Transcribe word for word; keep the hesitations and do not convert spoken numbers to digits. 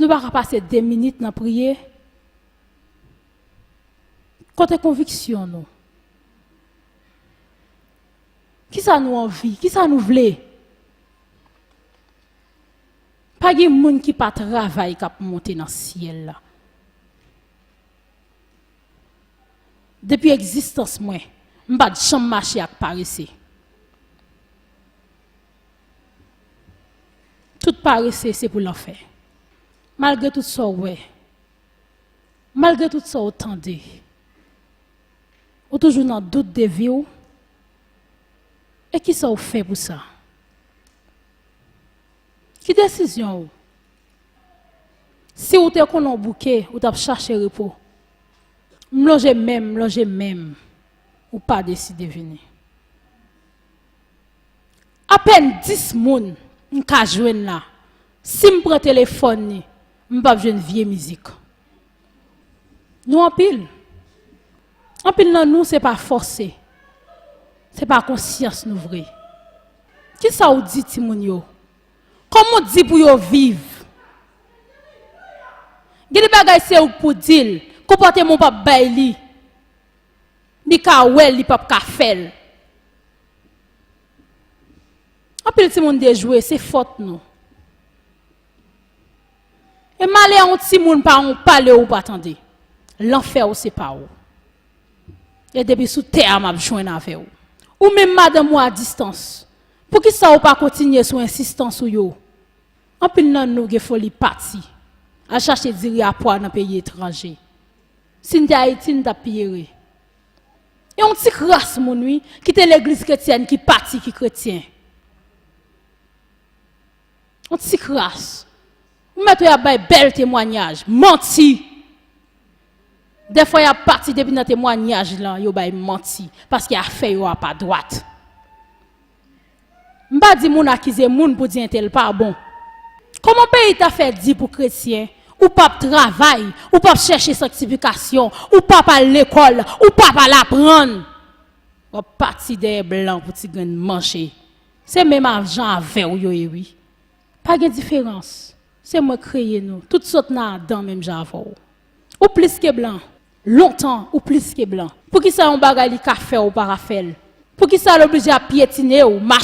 Nou pa ka pase de minit nan priye? Kote konviksyon nou? Kisa nou anvi? Kisa nou vle? Pa gen moun ki pa travay k ap monte nan syèl la. Depi egzistans mwen, m pa t janm mache ak parese. Tout parese se pou lanfè. Malgre tout sa w wè, malgre tout sa w tande, ou toujou nan dout de vi w? E kisa w fè pou sa? Ki desizyon w? Si w te konnen w bouke, ou t ap chache repo. M lonje men m, m lonje men m, ou pa deside vini. Apèn dis moun m ka jwenn la. Si m pran telefòn li, m p ap jwenn vye mizik. Nou anpil. Anpil nan nou se pa fòse. Se pa konsyans nou vre. Kisa w di timoun yo? Kòman w di pou yo viv? Gen de bagay se ou k pou di l. Konpòteman w p ap bay li. Li ka wè l, li p ap ka fè l. Anpil timoun dejwe, se fòt nou. E malè a yon timoun pa yon pale ou pa tande. Lanfè w se pa ou. E depi sou tè a m ap jwenn avè w. Ou menm madanm ou a distans. Poukisa ou pa kontinye sou ensistans ou yo? Anpil nan nou gen foli pati, al chache diri a pwa nan peyi etranje. Si n te Ayiti, n t ap pi ere. E yon ti kras moun, wi, ki te legliz kretyèn, ki pati, ki kretyen. Yon ti kras. Ou mèt wè y ap bay bèl temwanyaj. Manti! Dèfwa y ap pati depi nan temwanyaj lan, yo bay manti, paske afè yo a pa dwat. M pa di moun akize moun pou di entèl pa bon. Kòman peyi ta fè di pou kretyen, ou p ap travay, ou p ap chèche sanktifikasyon, ou p ap al lekòl, ou p ap al aprann? W ap pati dèyè blan pou ti grenn manje. Se menm jan avè w yo ye wi. Pa gen diferans. Se mwen kreye nou. Tout sot nan Adan menm jan avè w. Ou plis ke blan. Lontan, ou plis ke blan. Poukisa yon bagay li ka fè w, ou pa ka fè l? Poukisa l oblije ap pyetine w, mache